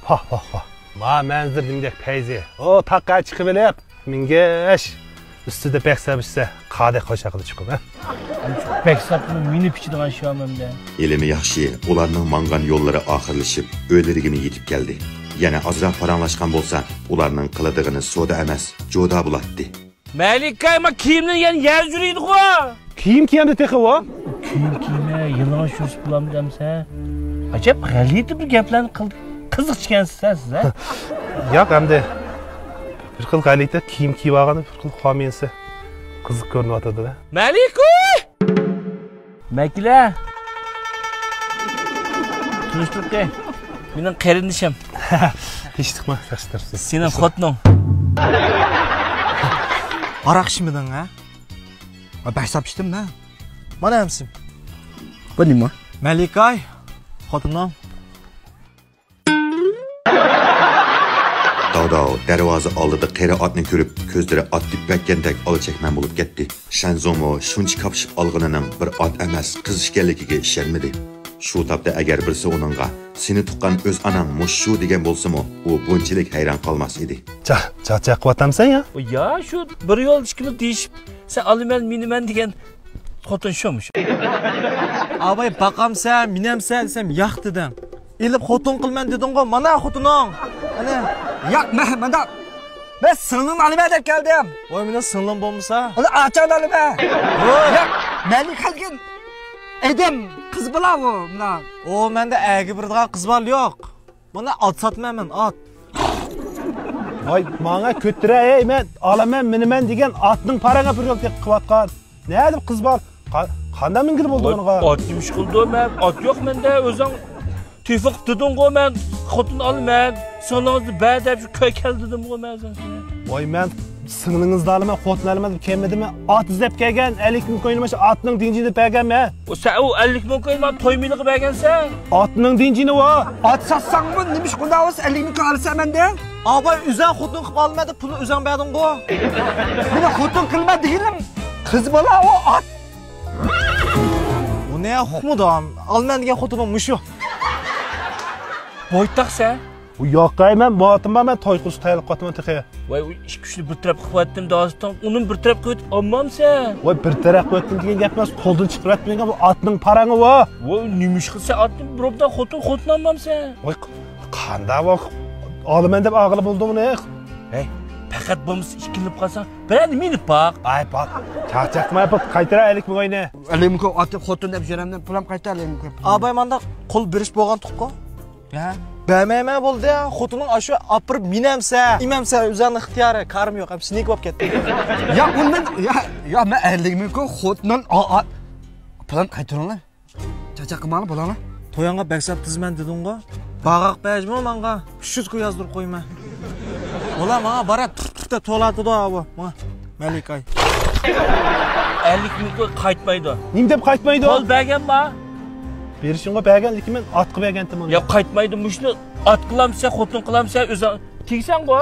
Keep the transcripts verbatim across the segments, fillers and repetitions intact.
ۋاھ، ۋاھ، ۋاھ. ما مەنزىرە دېگەندەك پەيزى. ئۇ تاققا چىقىۋېلىپ، مىڭگەش. ئۈستىدە بەك سەپىشسە، قادەك قوش ھەققىدە چىقىپ، ھە؟ بەك سەپمۇ مېنى پىچىدىغان شۇ ئامەمدە. ھېلىمۇ ياخشى، ئۇلارنىڭ ماڭغان يوللىرى ئاخىرلىشىپ، ئۆيلىرىگىمۇ يېتىپ كەلدى. يەنە ئازراق پاراڭلاشقان بولسا، ئۇلارنىڭ قىلىدىغىنى سودا ئەمەس، جودا بولاتتى. مەلىكە، ما كىيىمنى يەنە يەر يۈرىدىغۇ. كىيىم كىيەمدە تېخى ئۇ؟ كىيىم كىيمە، يالىڭاچ يۈرسە بولامدۇ ئەمسە؟ ئەجەب غەلىتە بىر گەپلەرنى قىلدى. قىزىقچىكەنسىز ھە سىز، ھە؟ ياق، ئەمدى بىر خىل غەلىتە كىيىم كىيىۋالغان بىر خىل خامىيەسى قىزىق كۆرۈنۈۋاتىدۇ-دە. مەلىكە! مەكىلە! تونۇشتۇرۇپ قوي. مېنىڭ قېرىندىشىم. تىنچلىقمۇ، ياخشى تۇرۇپسىز. سېنىڭ خوتۇنۇڭ. ھاراق ئىچمىدىڭ، ھە؟ بەك ساپ ئىچتىم، ھە؟ مانا ھەمسىم. بۇ نېمە؟ مەلىكاي، خوتۇنۇڭ. داۋداۋ دەرۋازا ئالدىدا قېرى ئاتنى كۆرۈپ، كۆزلىرى ئات تېپىۋەتكەندەك ئالا-چەكمەن بولۇپ كەتتى. شەنزۇڭمۇ شۇنچە كاپشىپ ئالغىنىنىڭ بىر ئات ئەمەس، قىز ئىكەنلىكىگە ئىشەنمىدى. شۇ تاپتا ئەگەر بىرسى ئۇنىڭغا، «سېنى تۇغقان ئۆز ئاناڭ مۇشۇ» دېگەن بولسىمۇ، ئۇ بۇنچىلىك ھەيران قالماس ئىدى. چا-، چاقچاق قىلىۋاتامسەن يا؟ يا، شۇ بىر يولدىشىمىز دېيىشىپ، «سەن ئالىمەن، مىنىمەن» دېگەن خوتۇن شۇمۇ شۇ؟ ئاباي، باقامسەن، مىنەمسەن دېسەم، ياق دېدىڭ. ئېلىپ خوتۇن قىلىمەن دېدىڭغۇ، مانا خوتۇنۇڭ. ئەنە. ياق، مەن مانداق، مەن سىڭلىمنى ئالىمەن دەپ كەلدىم. ۋاي، مېنىڭ سىڭلىم بولمىسا؟ ئۇنى ئاچاڭنى ئالىمەن. ۋاي. ياق، مەنلىك قىلغىن ئىدىم، قىز بالا ئۇ، مانا. ئۇ، مەندە ئەگە بېرىدىغان قىز بالا يوق. مانا ئات ساتىمەن مەن، ئات. ۋاي، ماڭا كۆتۈرە، ئەي، مەن ئالىمەن، مىنىمەن دېگەن ئاتنىڭ پارىڭى بىر يول تېقىپ قىلىۋاتقان. نەدە قىز بار؟ قا-، قانداق مىنگىلى بولدى ئۇنىڭغا؟ ئات نېمە ئىش قىلىدۇ؟ مەن ئات يوق مەندە، ئۆزۈڭ تېپىق دېدىڭغۇ، مەن خوتۇن ئالىمەن، سىڭلىڭىزنى بەر دەپ شۇ كۆي كەل دېدىمغۇ مەن ساڭا. ۋاي، مەن سىڭلىڭىزنى ئالىمەن، خوتۇن ئالىمەن دەپ كەلمىدىممەن. ئات ئىزدەپ كەلگەن، ئەللىك مىڭ كوينى مانا شۇ ئاتنىڭ دېڭىزىنى بەرگەنمەن. ئۇ سەن ئۇ ئەللىك مىڭ كوينى مانا توي مېلىغا بەرگەنسەن. ئاتنىڭ دېڭىزىنى ۋا. ئات ساتساڭمۇ نېمە ئىش قىلدى ئەللىك مىڭ كوي ئالىسەن مەندىن؟ ئاباي، ئۆزۈڭ خوتۇن قىلىپ ئالىمەن دەپ پۇلنى ئۆزۈڭ بەردىڭغۇ. مېنى خوتۇن قىلىمەن دېگىنىڭ قىز بالا ئۇ ئات. ئۇنى ئۇقمىدىم. ئالىمەن دېگەن خوتۇنۇم مۇشۇ. بويتاق سەن. ئۇ ياقەي، مەن ماتىم بار، مەن توي قىلىشقا تەييارلىق قىلىۋاتىمەن تېخى. ۋاي، ئۇ ئىككى ئۈچنى بىر تەرەپ قىلىۋەتتىم داستىڭ، ئۇنىمۇ بىر تەرەپ قىلىۋېتىپ ئالمامسەن؟ ۋاي، بىر تەرەپ قىلىۋەتتىم دېگەن گەپ ئەمەس، قولدىن چىقىرىۋەتمىگەن بۇ ئاتنىڭ پارىڭى ۋا. ۋاي، نېمە ئىش قىلسا ئاتنى بىر ئوبدان خوتۇن، خوتۇن ئالمامسەن؟ ۋاي، قانداق ۋا، ئالىمەن دەپ ئالغىلى بولدىمۇ نېخ؟ ھەي، پەقەت بولمىسا ئىككىلىنىپ قالساڭ، بىرەرنى مىنىپ باق. ئاي، باق. چاقچاقما، بۇ قايتۇر ئەللىك مىڭ كوينى. ئەللىك مىڭ كوي ئاتنى خوتۇن دەپ يۈرەمدىن پۇلام قايتار ئەللىك مىڭ كوي. ئاباي، مانداق قول بېرىش بولغانتۇققۇ. ھە؟ بەرمەيمەن بولدى. خوتۇنۇڭ ئاشۇ ئاپىرىپ مىنەمسە، ئىمەمسە، ئۆزۈڭنىڭ ئىختىيارى، كارىم يوق. ھەم سېنىڭكى بولۇپ كەتتى. يا، ئۇندىن، يا، يا، مەن ئەللىك مىڭ كوي خوتۇننىڭ ئا-، ئا-، پۇلام قايتۇرۇڭلار. چاقچاق قىلماڭلار، بولاڭلار. تويۇڭغا بەك سەپ تىزىمەن دېدىڭغۇ. باغاق بەجمۇ ماڭا ئۈچ يۈز كوي يازدۇرۇپ قويما. بولا، ماڭا بارا تۇرۇپ تۇرۇپ دەپ توۋلاۋاتىدۇ ئاۋۇ. ماڭا، مەلىكاي. ئەللىك مىڭ كوي قايتمايدۇ. نېمە دەپ قايتمايدۇ؟ قول بەرگەن بار. بېرىشىڭغا بەرگەن، لېكىن مەن ئاتقا بەرگەنتىم ئۇنى. يا قايتمايدۇ، مۇشۇنى ئات قىلامسەن، خوتۇن قىلامسەن، ئۆزۈڭ تېگىسەنغۇ.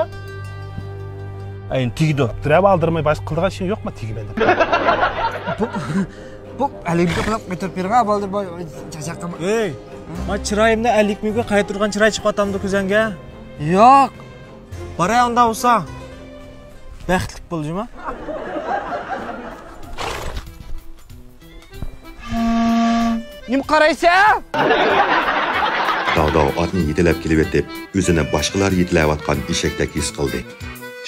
ئاينى تېگىدۇ. دىرەۋ ئالدىرماي باشقا قىلىدىغان ئىشىڭ يوقمۇ تېگىمەن دەپ؟ بۇ، بۇ ئەللىك مىڭ كوي پۇلام قايتۇرۇپ بېرىڭ، ھە، بالدۇر بوي، چاقچاق قىلما. ئەي، ما چىرايىمنى ئەللىك مىڭ كوي قايتۇرغان چىراي چىقىۋاتامدۇ كۆزۈڭگە؟ ياق. باراي ئۇنداق بولسا. بەختلىك بول جۇما. نېمە قارايسەن؟ داۋداۋ ئاتنى يېتىلەپ كېلىۋېتىپ، ئۆزىنى باشقىلار يېتىلەۋاتقان ئېشەكتەك ھېس قىلدى.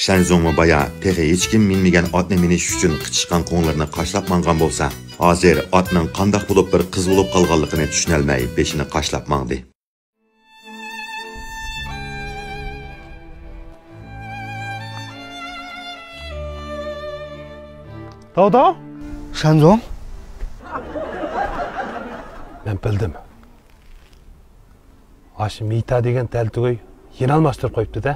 شەنزۇڭمۇ بايا تېخى ھېچكىم مىنمىگەن ئاتنى مىنىش ئۈچۈن قىچىشقان قوڭلىرىنى قاشلاپ ماڭغان بولسا، ھازىر ئاتنىڭ قانداق بولۇپ بىر قىز بولۇپ قالغانلىقىنى چۈشىنەلمەي بېشىنى قاشلاپ ماڭدى. داۋداۋ؟ شەنزۇڭ؟ مەن بىلدىم. ئاشۇ مىتا دېگەن دەلتۈگۈي يېنىلماستۇرۇپ قويۇپتۇ-دە.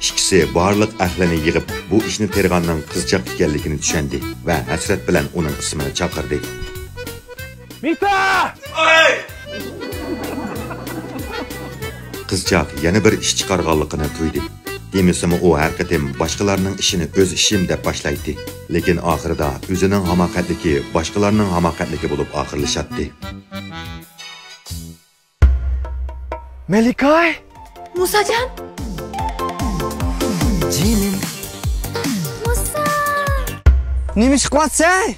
ئىككىسى بارلىق ئەھلىنى يىغىپ، بۇ ئىشنى تېرىغاننىڭ قىزچاق ئىكەنلىكىنى چۈشەندى ۋە ھەسرەت بىلەن ئۇنىڭ ئىسمىنى چاقىردى. مىتا! قىزچاق يەنە بىر ئىش چىقارغانلىقىنى تۇيدى. دېمىسىمۇ، ئۇ ھەر قېتىم باشقىلارنىڭ ئىشىنى ئۆز ئىشىم دەپ باشلايتتى. لېكىن ئاخىرىدا ئۆزىنىڭ ھاماقەتلىكى باشقىلارنىڭ ھاماقەتلىكى بولۇپ ئاخىرلىشاتتى. مەلىكاي! مۇساجان! جېنىم. مۇسا! نېمە ئىش قىلىۋاتىسەن؟